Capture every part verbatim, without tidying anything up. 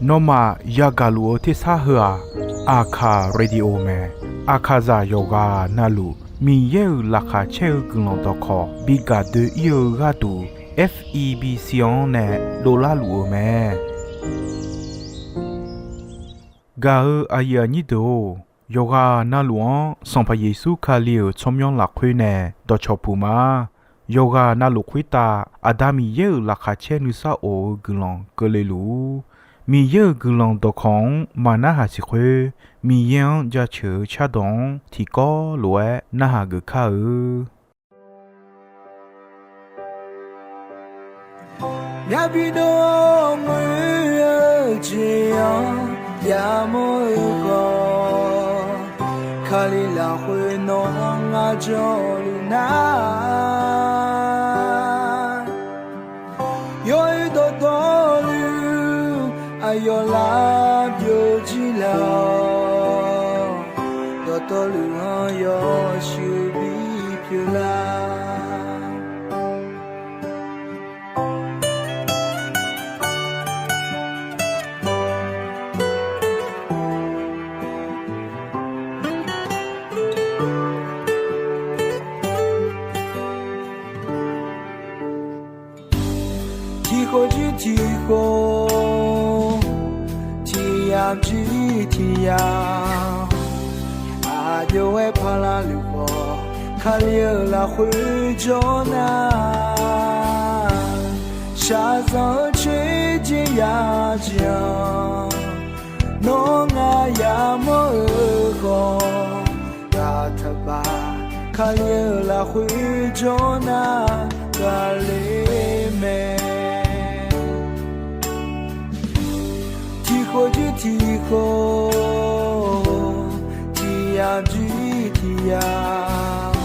Nawmaf yagaq luf-eu tersar heu-aq, Aqkaq Radio mae. Aqkaqzaq yawqghaq navluf Miqyaer-euq laqkhaq caer-eu guiqlanq dawqkawq bi gaq doe-ir-eu gharduq, F E B C-anr nae dovlar luf-eu mae. Gaq-eu aqyuif aqnyir deuq-or, yawqghaq navluf-anr Sanqpaq Yeqsur Kali-euq tsawrmyanr lafkhoer nae dawqcawq puq ma. Yawqghaq navluf khoertav Aqda Miqyaer-euq laqkhaq caer nuisar of-eu guiqlanq keuvle luf-ur. Miqyaer-euq guiqlanq dawqkawq-anr maqnarhaq siq khoer, Miqyaer-anr jaceuq-eu cardawq-anr tiqkawv lof-aer narhaq geuf kar-eu. Myavbi dov-awr ngoer-eu jeq-anr yamawr-eu khawf, Kali lafkhoer nawq-anr ngar janluf nar, yawoer dawqtawvluf aqyawf lar byovjir laf-awq. Dawqtawvluf-anr yawshuif bipyeuf lar. Tiqkhof jir tiqkhof, tiqyamq jir tiqyamq, aqjox-aer paqlaq luf khawf, Kali-euq lafkhoer jawr nar, shaqzanq-eu coer jeq yajeq-anr, nawr ngar yamawr-eu khawf, ghaq taqbaf, Kali-euq lafkhoer jawr nar, ghaqler mae. Tiqkhof jir tiqkhof, tiqyamq jir tiqyamq,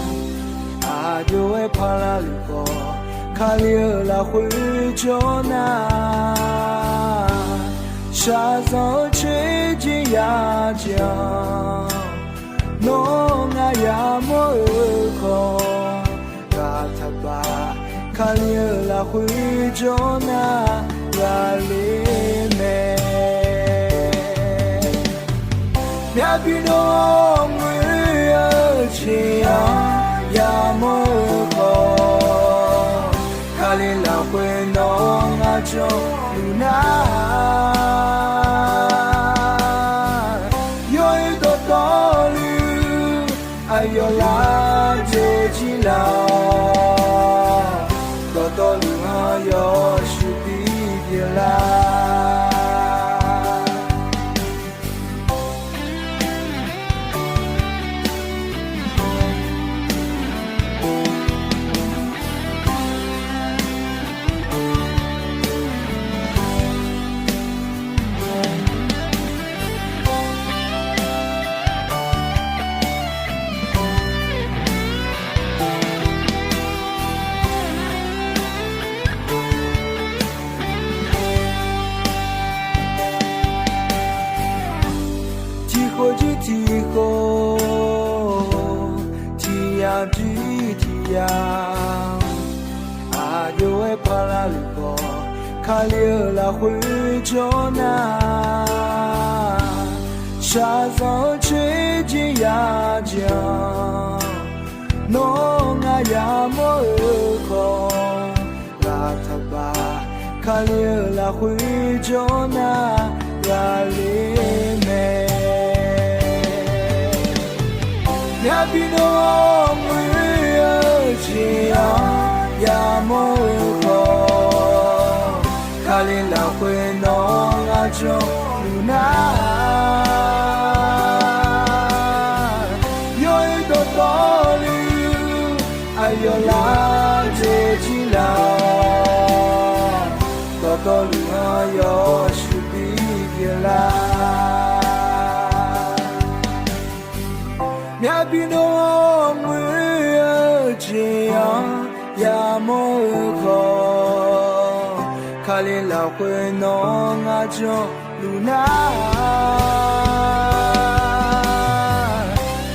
aqjox-aer paqlaq luf khawf, Kali-euq lafkhoer jawr nar, shaqzanq-eu coer jeq yajeq-anr, nawr ngar yamawr-eu khawf, ghaq taqbaf, Kali-euq lafkhoer jawr nar, ghaqler mae. Myavbi dov-awr ngoer-eu jeq-anr yamawr-eu khawf, Kali lafkhoer nawq-anr ngar janluf nar, yawoer dawqtawvluf aqyawf lar byovjir laf-awq. Dawqtawvluf-anr yawshuif bipyeuf lar. Tiqkhof jir tiqkhof, tiqyamq jir tiqyamq, aqjox-aer paqlaq luf khawf, Kali-euq lafkhoer jawr nar, shaqzanq-eu coer jeq yajeq-anr, nawr ngar yamawr-eu khawf, ghaq taqbaf, Kali-euq lafkhoer jawr nar, ghaqler mae. Myavbi dov-awr ngoer-eu jeq-anr yamawr-eu khawf, Kali lafkhoer nawq-anr ngar janluf nar, yawoer dawqtawvluf aqyawf lar byovjir laf-awq. Dawqtawvluf-anr yawshuif bipyeuf lar. Myavbi dov-awr ngoer-eu jeq-anr yamawr-eu khawf, Kali lafkhoer nawq-anr ngar janluf nar,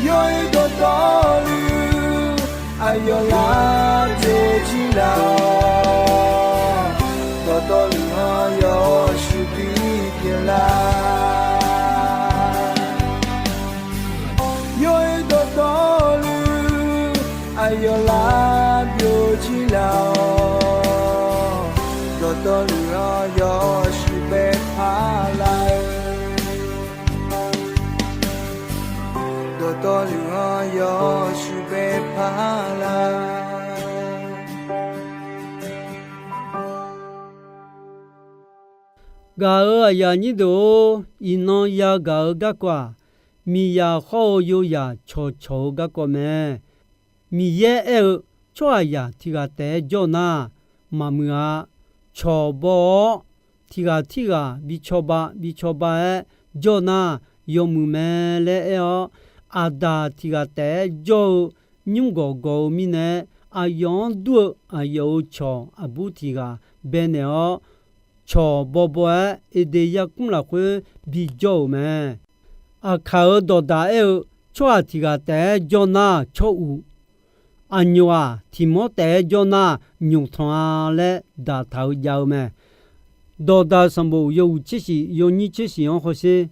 yawoer dawqtawvluf aqyawf lar byovjir laf-awq. Dawqtawvluf-anr Dawqtawvluf-anr yawshuif bae paq lar-eu. Dawqtawvluf-anr yawshuif bae paq lar. Gaq-euq aqyuif aqnyir deuq-or, iqnan yagaq-eu garkawv-aq, miqzaq hawr-eu yozaq cawqcawq-eu garkawv mae. Miqyaer aer-eu, tsawrhaqzaq tiq ghaq taef-aer jawr nar, maqmuiq-a. Cawq baw-awr, tiq ghaq tirghaq bi cawba bi cawba-aer jawr nar, yawmuiq mae laer aer-awr, Aqdaq tiq ghaq taef-aer jawr-eu nymr gawqgawq-eu mirnae, aqyawf-anr dur-eu aqyawf-euq cawq aqbur tiq ghaq baenaeq-awr, cawq bawbaw-aer Eqdeq yarkmr lafkhoer bijawr-euq mae. Aqkaq-euq dawqdaq aer-eu, tsawrhaq tiq ghaq taef-aer jawr nar, tsawr uq, aqnyoq-aq, tiq mawr taef-aer jawr nar, nyoqtanq-a laer daqtaq-eu jav-eu mae. Dawqdaq sanqbof yawhuiq tser shif yawnyir tser shif-anr hawsher.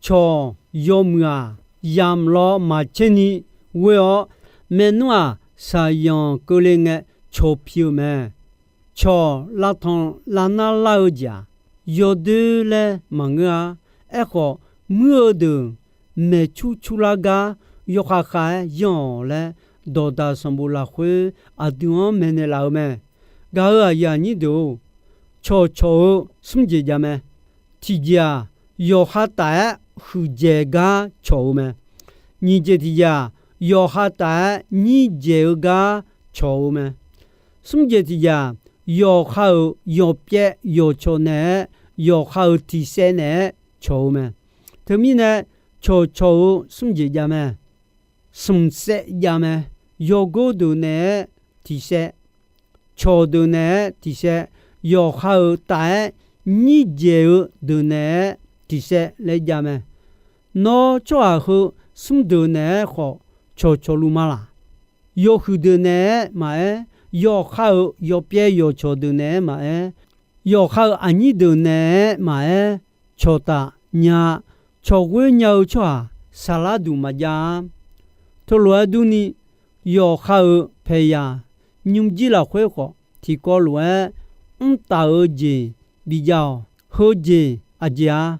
Cawq yawmuiq-aq, yamq law maqtser ni ghoe-awr, maernmr-aq, shaqyanq keuvle ngae cawq pi-eu mae. Cawq lavtanq lavnar lar-eu jeq-aq, yawdoer laer maqngeur-a. Aerkhawf, muir-eu deuq maeqcur curlar gar yawkhav khav-aer yanr-awq laer, dawqdaq sanqbof lafkhoer aqdui-anr maeqnaeq laf-eu mae. Gaq-euq aqyuif aqnyir deuq-or, cawqcawq-eu smr jeq jav mae. Tiqjeq-aq, yawqha taf-aer huiqdzaeq gar cawq-eu mae. Nyiq jeq tiqjeq-aq, yawqha taf-aer nyir dzaeq-eu gar cawq-eu mae. Smr jeq tiqjeq-aq, yawqha-euq yawpyaev yawqcawq naeq-aer, yawqha-euq tiq saev naeq-aer cawq-eu mae. Teumirnae, cawqcawq-eu smr jeq jav mae. Smq saev jav mae. Yawgor deuq naeq-aer tiq saev, cawq deuq naeq-aer tiq saev, yawqha-euq taf-aer nyir dzaeq-eu deuq naeq-aer tiq saev laer jav mae. Nawr tsawrhaq heu smr deuq naeq-aer khawf cawqcawq luf ma laq? Yawhuiq deuq naeq-aer maqaer, yawqha-euq yawpyaev yawqcawq deuq naeq-aer maqaer, yawqha-euq aqnyir deuq naeq-aer maqaer, cawqtaf nya. Cawq ghoer nya-eu tsawrhaq saqlar duq maqjav-a. Teulof-aer durni, yawqha-euq paeqyaq nymrjir lafkhoer khawf, tiqkawv lof-aer mr taf-eu jeq bijav-awq. Heujeq aqjeq-a,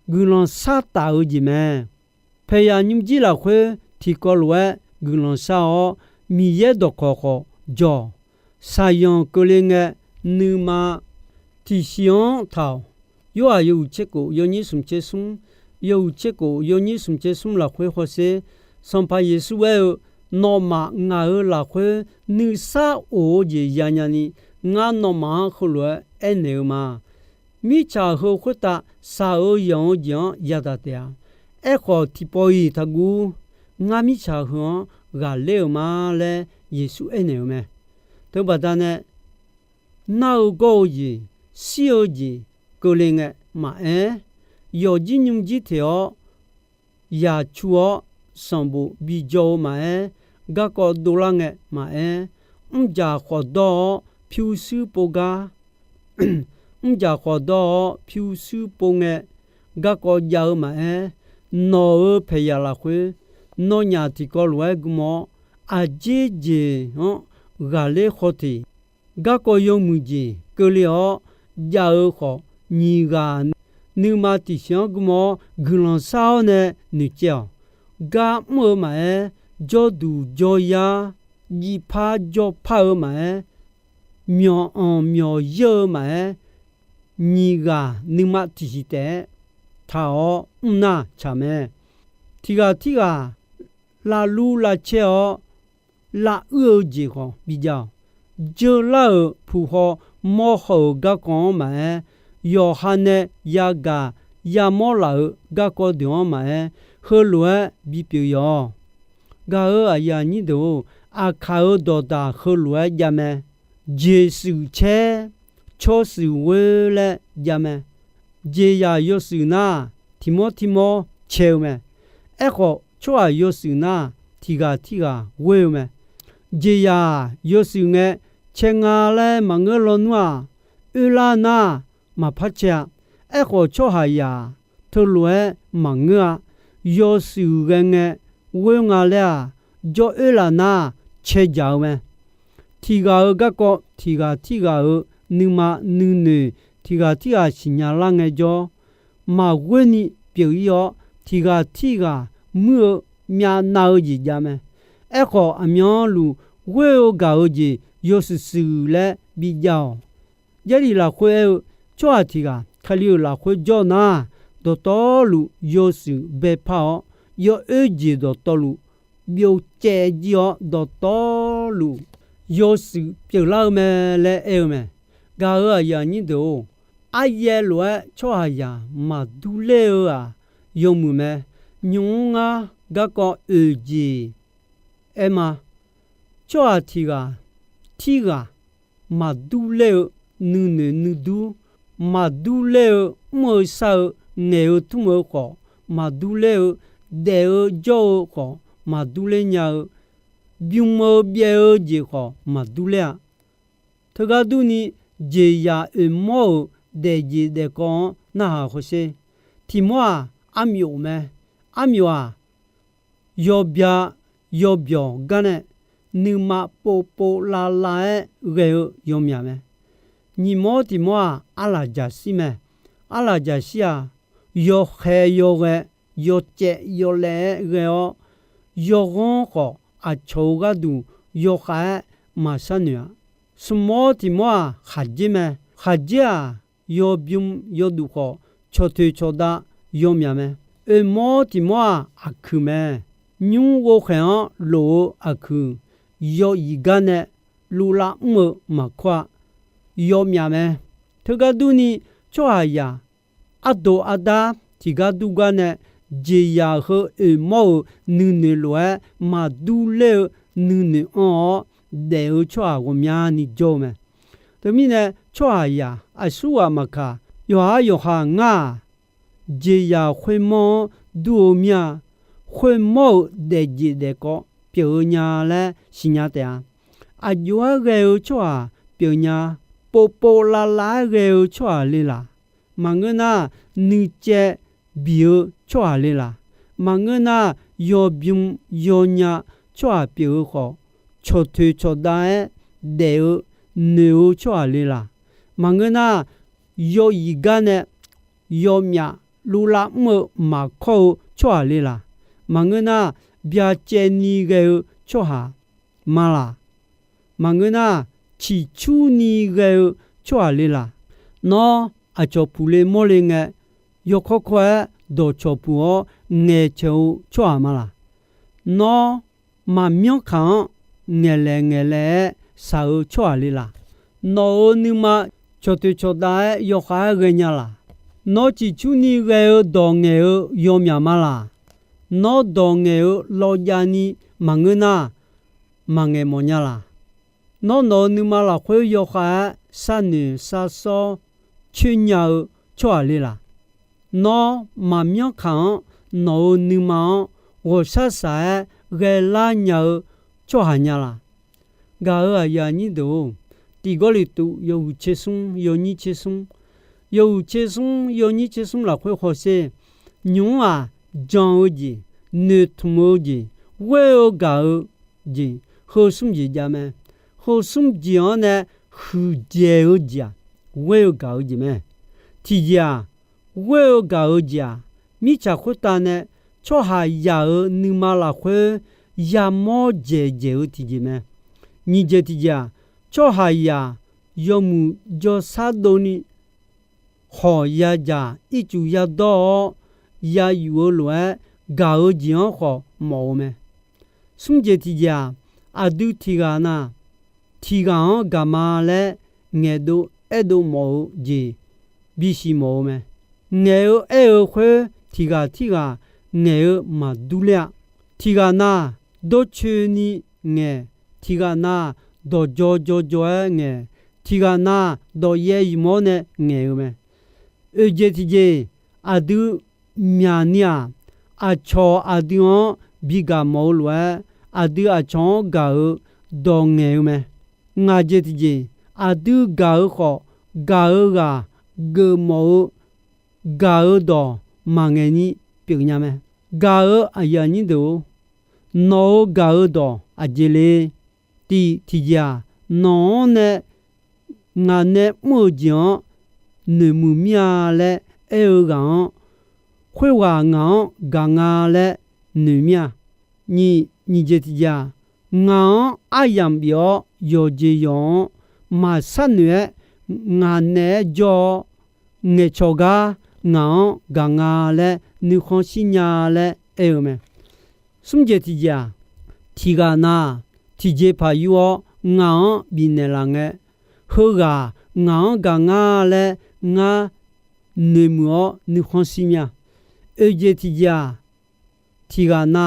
guiqlanq shar taf-eu jeq mae. Paeqyaq nymrjir lafkhoer tiqkawv lof-aer guiqlanq shar-awr, Miqyaer dawqkawq khawf jawq. Shaqyanq keuvle ngae, nuima tiqsiq-anr taq-awq. Yorhaq yawhuiq tser kof yawnyir smq tser smr, yawhuiq tser kof yawnyir smq tser smr lafkhoer hawsher. Sanqpaq Yeqsur aer-eu, nawmaf ngaq-euq lafkhoer nuisar of-eu jeq yanya ni, ngar nawmaf-anr heulof-aer aernaeq-eu ma. Mirtsaq heu khoertav shaq-eu yanq-eu jeq-anr yadaq taef-a. Aerkhawf, tiqpawf-iq taqguv. Ngar mirtsaq heu-anr ghaqler-euq ma laer Yeqsur aernaeq-eu mae. Teubaqda nae, nar-eu gawr-eu jeq, shir-eu jeq keuvle ngae maqaer, yawqjir nymrjir teq-awr yaqcu-awr sanqbof bijawr-eu maqaer, garkawv dovlar ngae maqaer, mrjaq khawf dawr-awr pyurshuir pov gar, mrjaq khawf dawr-awr pyurshuir pov ngae, garkawv jav-eu maqaer, nawq-euq paeqyaq lafkhoer nawnyaf tiqkawv lof-aer gm-awr, aqjer jeq-anr ghaqler khawf teq, garkawv yawmuiq jeq keuvle-awr jav-eu khawf, nyiq ghaq nuima tiqsiq-anr gm-awr guiqlanq shar-awr nae noeqtsaev-awq. Gar mr-eu maqaer, jawrduq jawryar, jiv par jawr par-eu maqaer, myawq anq myawq yeur-eu maqaer, nyiq ghaq nuima tiqsiq taef-aer taq-awr mr nar tsaq mae. Tiq ghaq tirghaq lavlur lavcaer-awr lavuir-eu jeq khawf bijav-awq. Jeular-euq puq haw mawr haw-euq garkawv-anr maqaer, yawqha nae yagaq yamawr laf-euq garkawv deuq-anr maqaer, heulof-aer bipyeuf yawq-awq. Gaq-euq aqyuif aqnyir deuq-or, aqkaq-euq dawqdaq heulof-aer jav mae. Jeqshuif caer, tsawrshuif ghoer laer jav mae. Jeqzaq yawshuif nar, tiq mawr tiq mawr cae-eu mae. Aerkhawf, tsawrhaq yawshuif nar, tiq ghaq tirghaq ghoer-eu mae. Jeqzaq yawshuif ngae cae nga laer maqngeur lawnmr-aq, oerlar nar maqpar cae-a. Aerkhawf, tsawrhaqzaq teulof-aer maqngeur-a. Yawshuif ghae ngae ghoer nga laer-aq, jawr oerlaf nar cae dzaq-eu mae. Tiq ghaq-euq garkawv tiq ghaq tirghaq-euq nuima nuinoeq tiq ghaq tirghaq siqnya lar ngaejawr, maqghoer ni pyeuf-ir-awr, tiq ghaq tirghaq muir-eu myavnav-eu jeq jav mae. Aerkhawf, aqmyanluf ghoer-eu gaq-eu jeq yawshuif shuif laer bijav-awq. Jarlif lafkhoer aer-eu, tsawrhaq tiq ghaq Kali-euq lafkhoer jawr nar, dawqtawvluf yawshuif baepar-awr, yawoer jeq dawqtawvluf byovcaev jir-awr, dawqtawvluf yawshuif pyeuflar-eu mae laer aer-eu mae. Gaq-euq aqyuif aqnyir deuq-or, aryaev lof-aer tsawrhaqzaq maqdur ler-eu-aq, yawmuiq mae. Nymq-mr ngar garkawv oeq jeq aer ma. Tsawrhaq tiq ghaq tirghaq maqdur ler-eu nuinoeq nuidur, maqdur ler-eu mr-eu shar-eu, ngaeq-eu tmr-eu khawf maqdur ler-eu, daef-eu jawr-eu khawf maqdur ler nya-eu, bym-eu byaev-eu jeq khawf maqdur ler-a. Teugar durni, jeqzaq oeqmawr-euq daefjeq daefkawv-anr narhaq hawsher. Tiq mawr-aq, armyof mae. Armyof-aq, yawbya yawbyawq gar nae nuima povpov lavlav-aer ghae-eu yawmyaq mae. Nyiq mawr tiq mawr-aq, arlaq jaqshir mae. Arlaq jaqshir-aq, yawkhaeq yawghae, yawcaev yawlaev-aer ghae-awr, yawghanr khawf aqcawq-euq gharduq yawkhav-aer maqshar noeq-a. Smq mawr tiq mawr-aq, khaqdzer mae. Khaqdzer-aq, yawbym yawduq khawf, cawqtoeq cawqdav yawmyaq mae. Oeq mawr tiq mawr-aq, aqkuiq mae. Nymr ghovkhaeq-anr lof-eu aqkuiq, yaw iq gar nae luvlav mr-eu maqkawr-a, yawmyaq mae. Teugar durni, tsawrhaqzaq ardoq ardar tiqgar dur gar nae, jeqzaq heu oeqmawr-euq nuinoeq lof-aer maqdur ler-eu nuinoeq anr-awr daef-eu tsawrhaq ghawqmyani jawr-eu mae. Teumirnae, tsawrhaqzaq aqsurghaq maqkaq, yawqha yawqha ngar-aq, jeqzaq khoermawr-anr dur-eu mir-a. Khoermawr-euq daefjeq daefkawv pyeuf-eu nya laer siqnya taef-a. Aqjox-aer ghae-eu tsawrhaq pyeuf nya. Povpov lavlav-aer ghae-eu tsawrhaq le laq. Maqngeur nar, nuicaev biq-eu tsawrhaq le laq. Maqngeur nar, yawbym yawnya tsawrhaq pyeuf-eu khawf, cawqtoeq cawqdav-aer daef-eu noeq-eu tsawrhaq le laq. Maqngeur nar, yaw iq gar nae yawmyaf luvlav mr-eu maqkawr-eu tsawrhaq le laq. Maqngeur nar, byacaevni ghae-eu tsawrhaq ma laq. Maqngeur nar, ciqcurni ghae-eu tsawrhaq le laq. Nawr aqcawq puqle mawrle ngae, yawkawr kawr-aer dawqcawq puq-awr ngaeqcaeq-eu tsawrhaq ma laq. Nawr maqmyanr kaq-anr ngaeqlaeq ngaeqlaeq-aer shaq-eu tsawrhaq le laq. Nawq-euq nuima cawqtoeq cawqdav-aer yawkhav-aer ghaenya laq. Nawr ciqcurni ghae-eu dawq ngaeq-eu yawmyaq ma laq. Nawr dawq ngaeq-eu lawvjavni maqngeur nar, maqngaeq mawfnya laq. Nawr nawq-euq nuima lafkhoer yawkhav-aer sharnoeq sharsawr coernya-eu tsawrhaq le laq. Nawr maqmyanr kaq-anr nawq-euq nuima-anr ghawqshar shaq-aer ghaelar nya-eu tsawrhaq nya laq. Gaq-euq aqyuif aqnyir deuq-or, tiq Gawrliqtu yawhuiq tser smr yawnyir tser smr, yawhuiq tser smr yawnyir tser smr lafkhoer hawsher. Nymq-mr-aq, jan-eu jeq, noeqtmq-eu jeq, ghoer-eu gaq-eu jeq, heu smr jeq jav mae. Heu smr jeq-anr nae huiqdzaeq-eu jeq-aq, ghoer-eu gaq-eu jeq mae. Tiqjeq-aq, ghoer-eu gaq-eu jeq-aq, mirtsaq khoertav nae tsawrhaqzaq-euq nuima lafkhoer yamawr dzaeqdzaeq-eu tiqjeq mae. Nyiq jeq tiqjeq-aq, tsawrhaqzaq yawmuiq jawrshar dovni khawf yadzaq ircuf yadawr-awr yayuf-eu lof-aer gaq-eu jeq-anr khawf mawf-eu mae. Smr jeq tiqjeq-aq, aqdui tiq ghaq na tiq ghaq-anr gaq ma laer ngaeqdov aerdov mawf-eu jeq bisiq mawf-eu mae. Ngaeq-eu aer-eu khoer tiq ghaq tirghaq ngaeq-eu maqdur ler-a. Tiq ghaq na dawrcoeni ngaeq, tiq ghaq na dawqjaw jawjaw-aer ngaeq, tiq ghaq na dawqyaev yimq-awr nae ngaeq-eu mae. Oeq jeq tiqjeq, aqdui myaqni-aq, aqcawq aqdui-anr bigaq mawf-eu lof-aer, aqdui aqcawq-anr gaq-eu dawq ngaeq-eu mae. Ngaq jeq tiqjeq, aqdui gaq-eu khawf, gaq-eu ghaq geufmawf-eu gaq-eu dawq maqngaeq ni pyeufnya mae. Gaq-eu aqyuif aqnyir deuq-or, nawq-euq gaq-eu dawq aqjeq le? Tiq tiqjeq-aq, nawq-anr nae Ngaq nae mr-eu jeq-anr noeqmuiq mir-a laer aer-eu ghaq-anr, khoerghaq ngaq-anr gaq nga laer noeq mir-a. Nyiq, nyiq jeq tiqjeq-aq, ngaq-anr aryamq bif-awr yawqjeq yawq-anr maqsharnoeq-aer, ngaq naeq-aer jawr-awr ngaeqcawq gar ngaq-anr gaq nga laer nuikhanr shir nya laer aer-eu mae. Smr jeq tiqjeq-aq, tiqghaq na tiqjeqpaq yur-awr ngaq-anr bifnaeq laf ngae, heughaq ngaq-anr gaq nga laer ngar noeqmuiq-awr nuikhanr shir mir-a. Oeq jeq tiqjeq-aq, tiqghaq na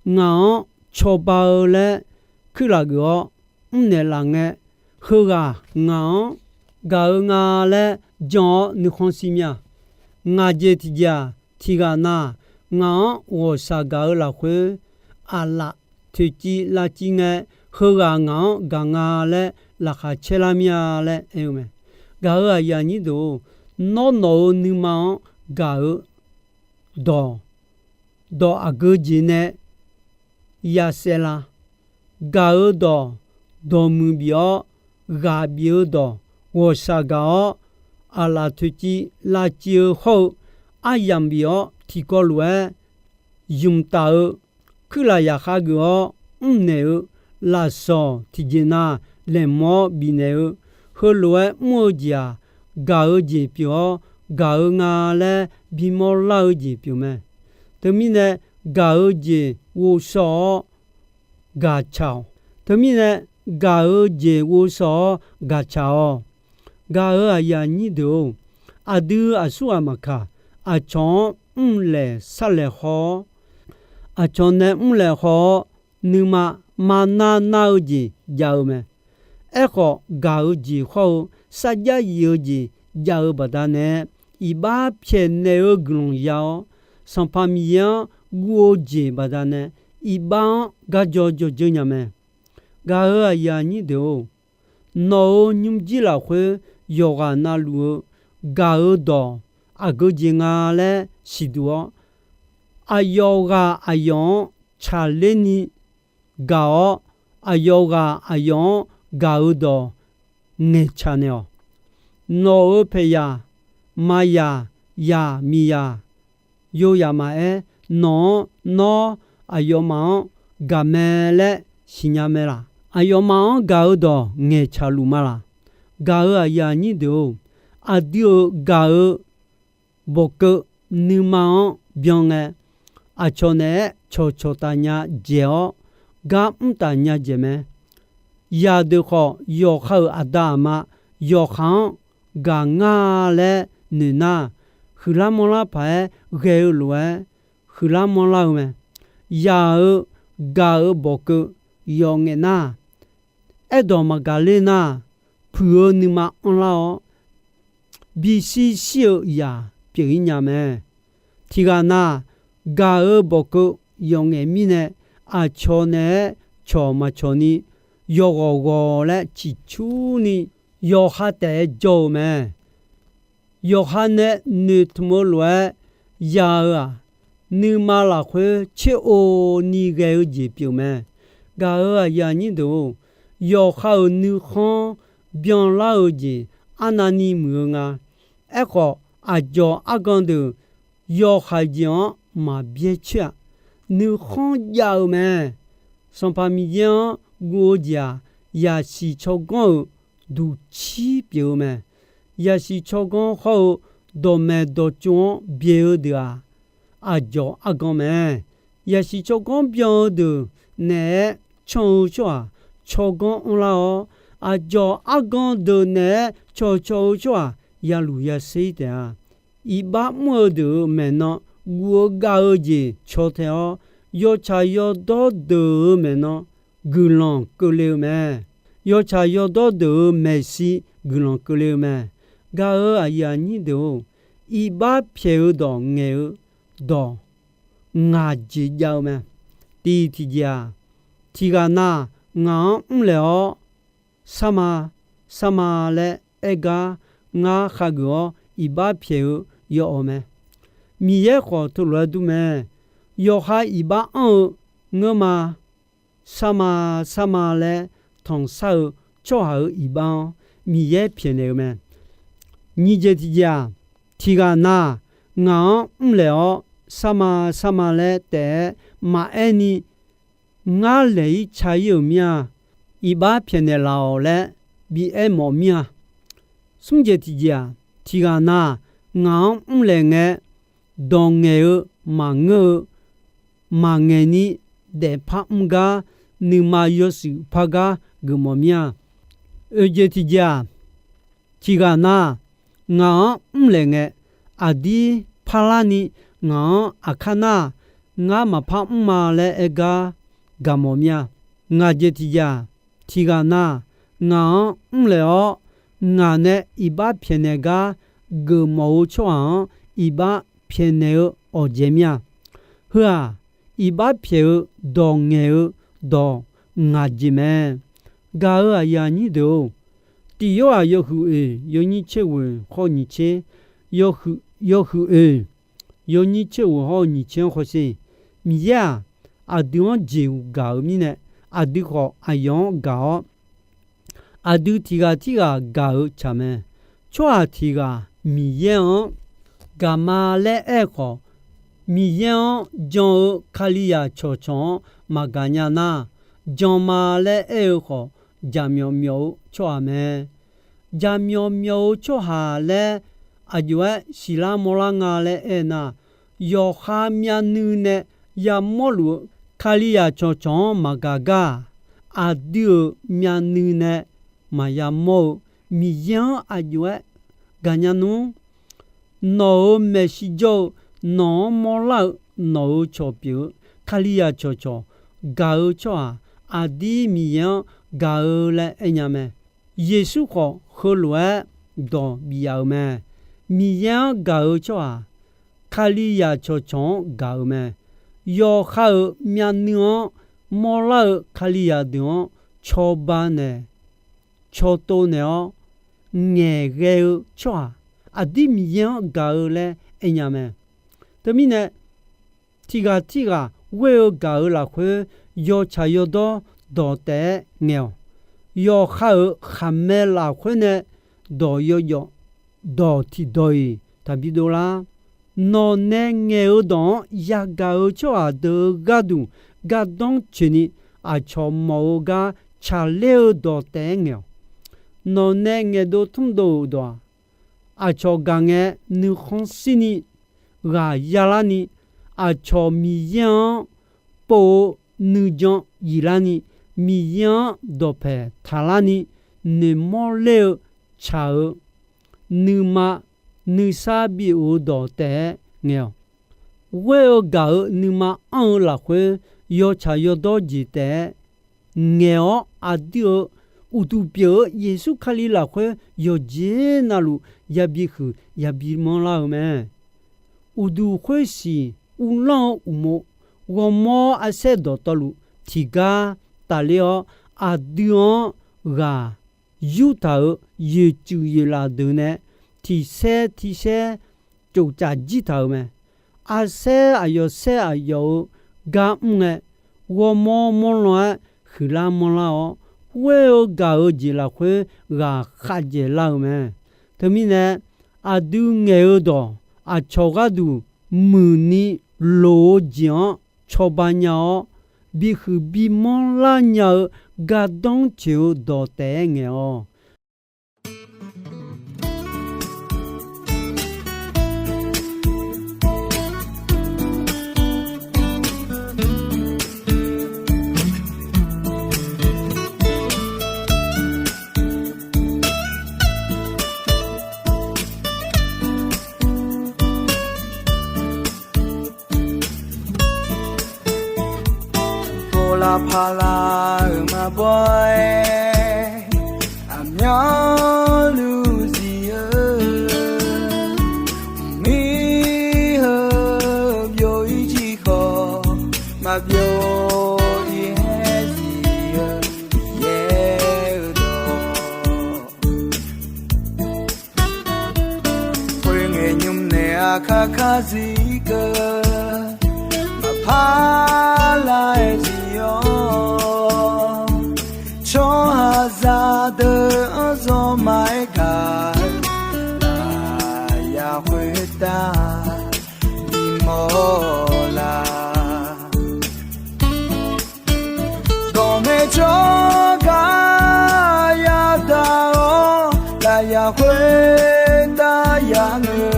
ngaq-anr cawba-eu laer kuirlaf geuf-awr mrnaeq laf ngae, heughaq ngaq-anr gaq-eu nga laer jan-awr nuikhanr shir mir-a. Ngaq jeq tiqjeq-aq, tiqghaq na ngaq-anr ghawqshaq gaq-eu lafkhoer, aqlaf toeqciv lavciv ngae, heughaq ngaq-anr gaq nga laer laqkhaq caer lar mir-a laer aer-eu mae. Gaq-euq aqyuif aqnyir deuq-or, nawr nawq-euq nuima-anr gaq-eu dawq, dawq aqgeu jeq nae yasaev la? Gaq-eu dawq, dawqmuiq bif-awr ghaq bif-eu dawq, ghawqshaq gaq-awr aqlaf toeqciv lavciv-eu hawr-eu aryamq bif-awr tiqkawv lof-aer ymq taf-eu, kuirlaf yaqkhav geuf-awr mrnaeq-eu, lafsawq tiqjeq na laeqhmq-awr bifnaeq-eu, heulof-aer mr-eu jeq-aq, gaq-eu jeq pyeuf-awr gaq-eu nga laer bimawr lar-eu jeq pyeuf mae. Teumirnae gaq-eu jeq ghovshaw-awr gaqtsaq-awq. Teumirnae gaq-eu jeq ghovshaw-awr gaqtsaq-awq. Gaq-euq aqyuif aqnyir deuq-or, aqdui aqsurghaq maqkaq, aqcawq-anr mrlaeq sharlaeq haw-awr, aqcawq nae mrlaeq haw-awr, nuima marnar nar-eu jeq jav-eu mae. Aerkhawf, gaq-eu jeq hawr-eu sarjax yif-eu jeq jav-eu baqdanae, iqbax pyaeqnaeq-eu guiqlanq ya-awr, Sanqpaq Miqyaer-anr guv-eu jeq baqdanae, iqbax-anr garjaw jawrdzeur nya mae. Gaq-euq aqyuif aqnyir deuq-or, nawq-euq nymrjir lafkhoer yawqghaq navluf-eu gaq-eu dawq aqgeu jeq nga laer siqduq-awr, aqyawf ghaq aqyawf-anr tsaqler ni gaq-awr, aqyawf ghaq aqyawf-anr gaq-eu dawq ngaeqtsaq naeq-awq. Nawq-euq paeqyaq, maqyaq, yaq, miqyaq, yo yaq maqaer, nawq-anr nawr aqyawfmaf-anr gaq mae laer siqnya mae laq? Aqyawfmaf-anr gaq-eu dawq ngaeqtsaq luf ma laq? Gaq-euq aqyuif aqnyir deuq-or, aqdui-euq gaq-eu bawqkeuv nuima-anr byan ngae, aqcawq naeq-aer cawqcawq taf nya dzaeq-awr, gar mr taf nya dzaeq mae. Yaqdeuq khawf, yawqha-euq aqda aqma yawqha-anr gaq nga laer noeq nar, huiqlar manrlar paq-aer ghae-eu lof-aer huiqlar manrlar-eu mae. Yaq-euq gaq-euq bawqkeuv yawf ngaef nar, aerdawq maqgaq ler nar, puiq-eu nuima anrlar-awr, bishir shir-eu zaq pyeuf-ir nya mae. Tiqghaq na, gaq-euq bawqkeuv yawf ngaef mirnae, aqcawq naeq-aer cawq maqcawq ni, yawghawq ghawq laer ciqcurni, yawqha taef-aer jawr-eu mae. Yawqha nae noeqtmq-eu lof-aer ya-eu-aq, nuima lafkhoer tser-or ni ghae-eu jeq pyeuf mae. Gaq-euq aqyuif aqnyir deuq-or, yawqha-euq nuikhanr byanlar-eu jeq arnavni muiq-eu nga. Aerkhawf, aqdzawq argan deuq yawhaiq jeq-anr maqbyaer coer-aq, nuikhanr jav-eu mae. Sanqpaq Miqyaer-anr guv-eu jeq-aq, yaqsiq tsawrganr-euq duqcir pyeuf-eu mae. Yaqsiq tsawrganr hawr-eu dawqmaeq dawqtsov-anr byaeq-eu deuq-aq, aqdzawq argan mae. Yaqsiq tsawrganr byan-eu deuq naeq-aer can-eu tsawrhaq tsawrganr anrlar-awr, aqdzawq argan deuq naeq-aer cawqcawq-eu tsawrhaq yaluf yaser-ir taef-a. Iqbax mr-eu deuq-euq maeqnan guv-eu gav-eu jeq caw tae-awr, yawtsaq yawdawr deuq-euq maeqnan guiqlanq keuvle-eu mae. Yawtsaq yawdawr deuq-euq maeqshi guiqlanq keuvle-eu mae. Gaq-euq aqyuif aqnyir deuq-or, iqbax pyaeq-eu dawq ngaeq-eu dawq ngaq jeq jav-eu mae. Tiq tiqjeq-aq, tiqghaq na ngaq-anr mrlaeq-awr, sar ma, sar ma laer aer gar ngar khageuf-awr iqbax pyaeq-eu yawawq mae. Miqyaer khawf teulof-aer dur mae. Yawqha iqbax anr-eu ngeur ma, sar ma, sar ma laer tanqsar-eu tsawrhaq-euq iqbax-anr, Miqyaer pyaeqnaeq-eu mae. Nyiq jeq tiqjeq-aq, tiq ghaq na-aq, ngaq-anr mrlaeq-awr, sarma sarma laer taef-aer maqaer ni, ngar laeq-ir ca-ir-euq mir-a, iqbax pyaeqnaeq laf-awq laer bi aer mawf mir-a. Smr jeq tiqjeq-aq, tiq ghaq na-aq, ngaq-anr mrlaeq ngae, dawq ngaeq-eu maqngeur-eu, maqngaeq ni daefpar mr gar, nuima yawshuif par gar geufmawf mir-a. Oeq jeq tiqjeq-aq, tiq ghaq na-aq, ngaq-anr mrlaeq ngae, aqdir parlar ni ngaq-anr aqkar nar-aq, ngar maqpar mr ma laer aer gar gaqmawf mir-a. Ngaq jeq tiqjeq-aq, tiq ghaq na-aq, ngaq-anr mrlaeq-awr, ngaq nae iqbax pyaeqnaeq gar geufmawf-eu tsawrhaq-anr iqbax pyaeqnaeq-eu awqjeq mir-a. Heu-aq, iqbax pyaeq-eu dawq ngaeq-eu dawq ngaq jeq mae. Gaq-euq aqyuif aqnyir deuq-or, Tiq Yorhaq yawhuiq oeq yawnyir tser ghoeq hawr-eu nyiq tser, yawhuiq oeq yawnyir tser ghoeq hawr-eu nyiq tser-anr hawsher. Miqyaer-aq, aqdui-anr jeqhuq gaq-eu mirnae, aqdui khawf aqyawf-anr gaq-awr, aqdui tiq ghaq tirghaq gaq-eu tsaq mae. Tsawrhaq tiq ghaq Miqyaer-anr gaqma laer aer-eu khawf, Miqyaer-anr jan-eu Kalizaq cawqcawq-anr maqgaq nya nar, janma laer aer-eu khawf, jaqmyawf myawf-eu tsawrhaq mae. Jaqmyawf myawf-eu tsawrhaq laer aqjox-aer siqlar mawrlar nga laer aer nar, yawqha myavnuiv nae yamawrluf-eu Kalizaq cawqcawq-anr maqgaq gar-aq, aqdui-euq myavnuiv nae maqya mawr-eu Miqyaer-anr aqjox-aer gaqnya nmr. Nawq-euq maeqshi jawr-eu, nawq-anr mawrlar-eu, nawq-euq cawq pyeuf-eu Kalizaq cawqcawq gaq-eu tsawrhaq, aqdir Miqyaer-anr gaq-eu laer aernya mae. Yeqsur khawf heulof-aer dawq bif yaf-euq mae. Miqyaer-anr gaq-eu tsawrhaq, Kalizaq cawqcawq-anr gaq-euq mae. Yawqha-euq myavnuiv-anr mawrlar-eu Kalizaq deuq-anr cawba naeq, cawtov naeq-awr ngaeqghae-eu tsawrhaq, aqdir Miqyaer-anr gaq-eu laer aernya mae. Teumirnae, tiq ghaq tirghaq ghoer-eu gaq-eu lafkhoer yawtsaq yawdawr dawq taef-aer ngaeq-awq. Yawqha-euq khaqmae lafkhoer nae dawq yawjawf, dawq tiqdawq-iq taqbi dovlar. Nawq nae ngaeq-eu dawq-anr yagaq-eu tsawrhaq deuq-eu gharduq gardanr tsoeqni, aqcawq mawf-eu gar tsaqler-eu dawq taef-aer ngaeq-awq. Nawq nae ngaeqdov tmrdov-euq dawq-aq, aqcawq gaq ngae nuikhanr shirni ghaq yalarni, aqcawq Miqyaer-anr pov-eu nuijan yiflarni, Miqyaer-anr dawqpaeq taqlarni, noeqmawr ler-eu tsaq-eu nuima nuisar bif-euq dawq taef-aer ngaeq-awq. Ghoer-eu gaq-eu nuima anr-eu lafkhoer yawtsaq yawdawr jeq taef-aer ngaeq-awr, aqdui-euq uqduq pyeuf-eu Yeqsur Kali lafkhoer yawqjeq navluf yabi huiq yabi manrlar-eu mae. Uqduq khoersiq uvlanr-eu uqmov ghawrmawr arsaer dawqtawvluf tiqgar tafler-awr, aqdui-anr ghaq yurtaq-euq yoeqtsuif yoeqlaf deuq nae tiqsaer tiqsaer tsoftsaf jir taq-euq mae. Arsaer aqyawf saer aqyawf-euq gar mr ngae, ghawrmawr mawrlan-aer huiqlar manrlar-awr, ghoer-eu gaq-eu jeq lafkhoer ghaq khavdzaeq lar-euq mae. Teumirnae, aqdui ngaeq-eu dawq aqcawq gharduq muiqni loq-eu jeq-anr cawba nya-awr, bihuiq bimanr lar nya-eu gardanr tsoeq-eu dawq taef-aer ngaeq-awq. Pov lavpaq lar-euq maqbaw-aer, aqmyanluf zif-eu, mqmir heu byov-ir jir khawf, maqbyov-ir haer zif-eu, Miqyaer-euq dawq. Khoerngae nymr nae aqkar kar zir keuv, maqpar lar-aer zir-awr, tsawrhaqzaq deuq-anr Zanrma-aer gaq-eu lafyaq khoertav bimawr la. Ganqnaeq tsawrgaq yadaq-awr lafyaq khoertav ya'ngae.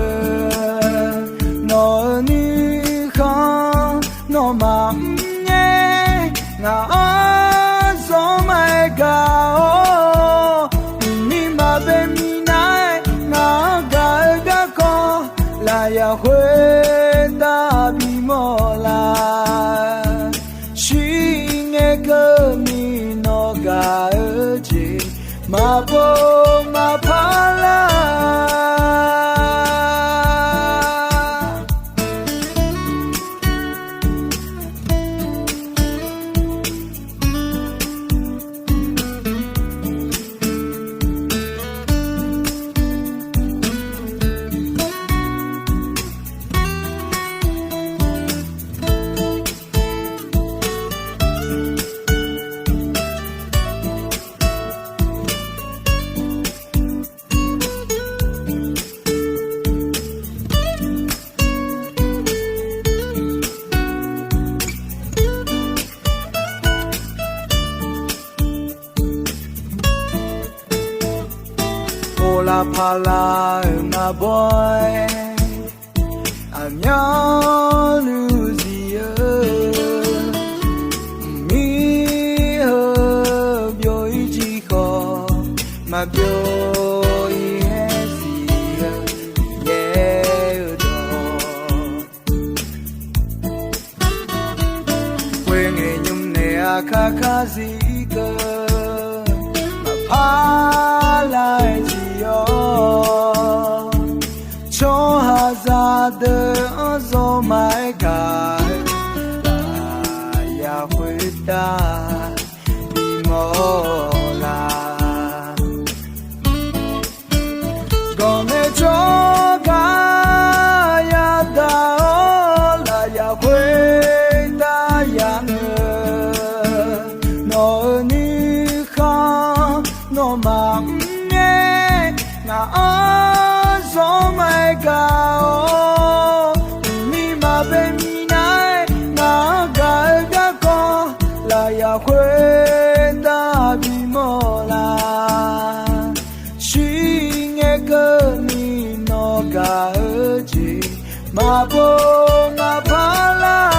Nawq-euq nuikhanr nawmaf mrngae, ngaq-anr zanrma-aer gaq-awr, mqmiq maqbae minav-aer ngaq-anr gaq-eu garkawv lafyaq khoertav bimawr la. Shirngae keuvni nawq gaq-eu jeq maqpov maqpar lar. Povlav pavlar-euq maqbawr-aer, aqmyanluf zif-eu mqmir heu byov-ir jir khawf, maqbyov-ir haer zif-eu yaer-eu dawq. Khoerngae nymr nae aqkar kar zif-ir keuv maqpar lar-aer zif-awr, tsawrhaqzaq deuq-anr zanrma-aer gaq-eu lafyaq khoertav bimawr la. Ganqnaeq tsawrgaq yadaq-awr lafyaq khoertav ya'ngae. Nawq-euq nuikhanr nawmaf mrngae, ngaq-anr zanrma-aer gaq-awr, mqmiq maqbae minav-aer ngaq-anr gaq-eu garkawv lafyaq khoertav bimawr la. Shirngae keuvni nawq gaq-eu jeq maqpov maqpar lar.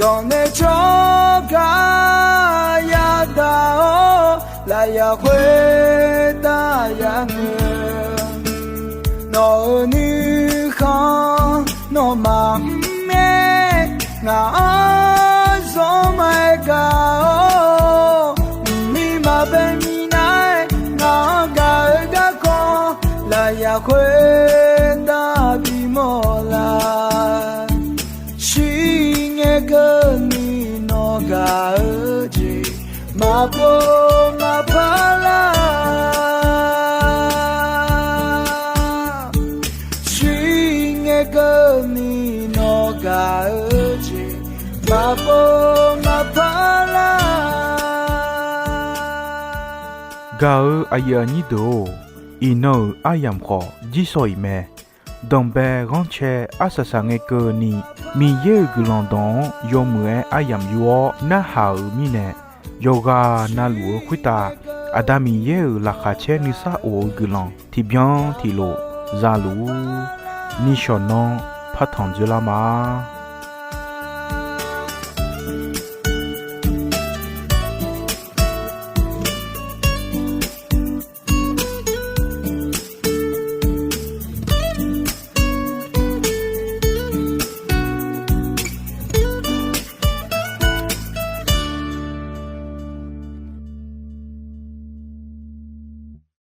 Ganqnaeq tsawrgaq yadaq-awr lafyaq khoertav ya'ngae. Nawq-euq nuikhanr nawmaf mrngae, ngaq-anr zanrma-aer gaq-awr, mqmiq maqbae minav-aer ngaq-anr gaq-eu garkawv lafyaq khoertav bimawr la. Shirngae keuvni nawq gaq-eu jeq maqpov maqpar lar. Shirngae keuvni nawq gaq-eu jeq maqpov maqpar lar. Gaq-eu aqyuif aqnyir deuq-or, iqnan-euq aryamq khawf jirsawq iq mae. Danqbae ghanrcae arsaq saqngae keuvni, Miqyaer-euq guiqlanq dawq-anr yawmuiq-aer aryamq yur-awr narhaq-euq mirnae, yawqghaq navluf-eu khoertav Aqda Miqyaer-euq laqkhaq caer nuisar of-eu guiqlanq tiqbyan tiqlof za luf-ur. Nishawq nan partanq dzoerlar ma.